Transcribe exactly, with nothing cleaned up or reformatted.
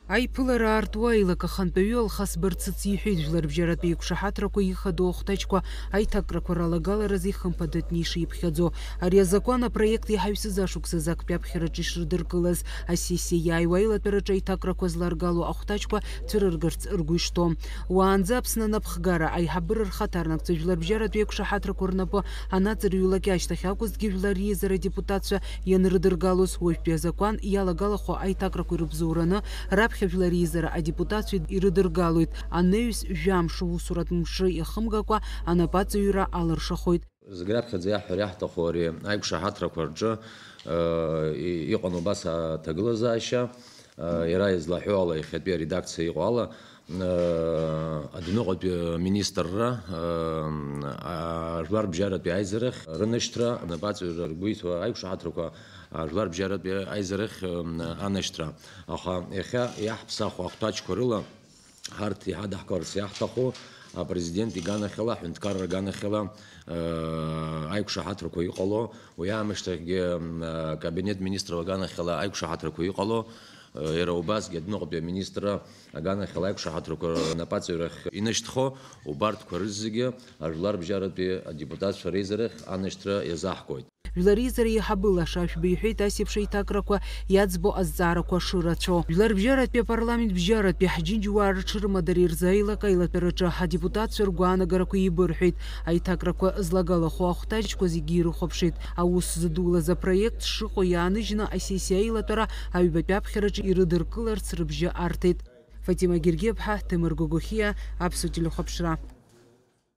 Аиԥылара аартуа аилак ахантәаҩы Алхас Барцыц иҳәеит, жәларбжьаратәи еиқәшаҳаҭрақәа ихадоу ахәҭаҷқәа аиҭакрақәа ралагаларазы ихымԥадатәны ишиԥхьаӡо. Ари азакәан апроект иаҳаҩсыз ашықәсазы актәи аԥхьараҿы ишрыдыркылаз, асессиа иааиуа аилатәараҿы аиҭакрақәа зларгало ахәҭаҷқәа цәырыргарц ргәы ишҭоу. Уаанӡа Аԥсны анапхгара аиҳабыра рхаҭарнакцәа жәларбжьаратәи еиқәшаҳаҭрақәа рнапы анаҵырҩлак ашьҭахь акәызҭгьы, жәлар реизара адепутатцәа ианрыдыргалоз, уажәтәи азакәан иалагалахо аиҭакрақәа ирыбзоураны, раԥхьа жәлар реизара адепутатцәа ирыдыргалоит, анаҩс жәамш усуратә мшы иахымгакәа анапаҵаҩра алыршахоит. Зегь раԥхьаӡа иаҳҳәар иаҳҭаху ари аиқәшаҳаҭрақәа рҿы, э, и-, иҟан убас аҭагылазаашьа, э, иара излаҳәо ала, иахьатәи аредакциа иҟоу ала, э, адәныҟатәи министрра, э, ажәлар бжьаратәи аизарахь рынашьҭра, анапаҵаҩра ргәы иҭоу аиқәшаҳаҭрақәа ажәлар бжьаратәи аизарахь, э, анашьҭра. Аха иахьа иаҳԥсахуа ахәҭаҷқәа рыла, ҳарҭ иҳадаҳкыларц иаҳҭаху апрезидент иганахьала, аҳәынҭқарра аганахьала, э, аиқәшаҳаҭрақәа иҟало, уи аамышьҭахьгьы, м, акабинет министров аганахьала аиқәшаҳаҭрақәа иҟало, э, иара убасгьы адәныҟатәи аминистрра аганахьала аиқәшаҳаҭрақәа рнапаҵаҩрахь инашьҭхо, убарҭқәа рызегьы ажәлар бжьаратәи адепутатцәа реизарахь анашьҭра иазаҳкуеит. Жәлар реизара еиҳабы Лаша Ашәба иҳәеит, ас еиԥш аиҭакрақәа иаӡбо азҵаарақәа шырацәоу. Жәлар бжьаратәи апарламент бжьаратәи ҳџьынџьуаа рыҽрымадара ирзы аилак аилатәараҿы адепутатцәа ргәаанагарақәа еибырҳәеит. Аиҭакрақәа злагалахо ахәҭаҷқәа зегьы ирыхәаԥшит. Аус зыдулаз апроект шыҟоу иааныжьны асессиа аилатәара аҩбатәи аԥхьараҿы ирыдыркыларц рыбжьы арҭеит. Фатима Гергиаԥҳа, Ҭемыр Гогохиа, Аԥсуа телехәаԥшра.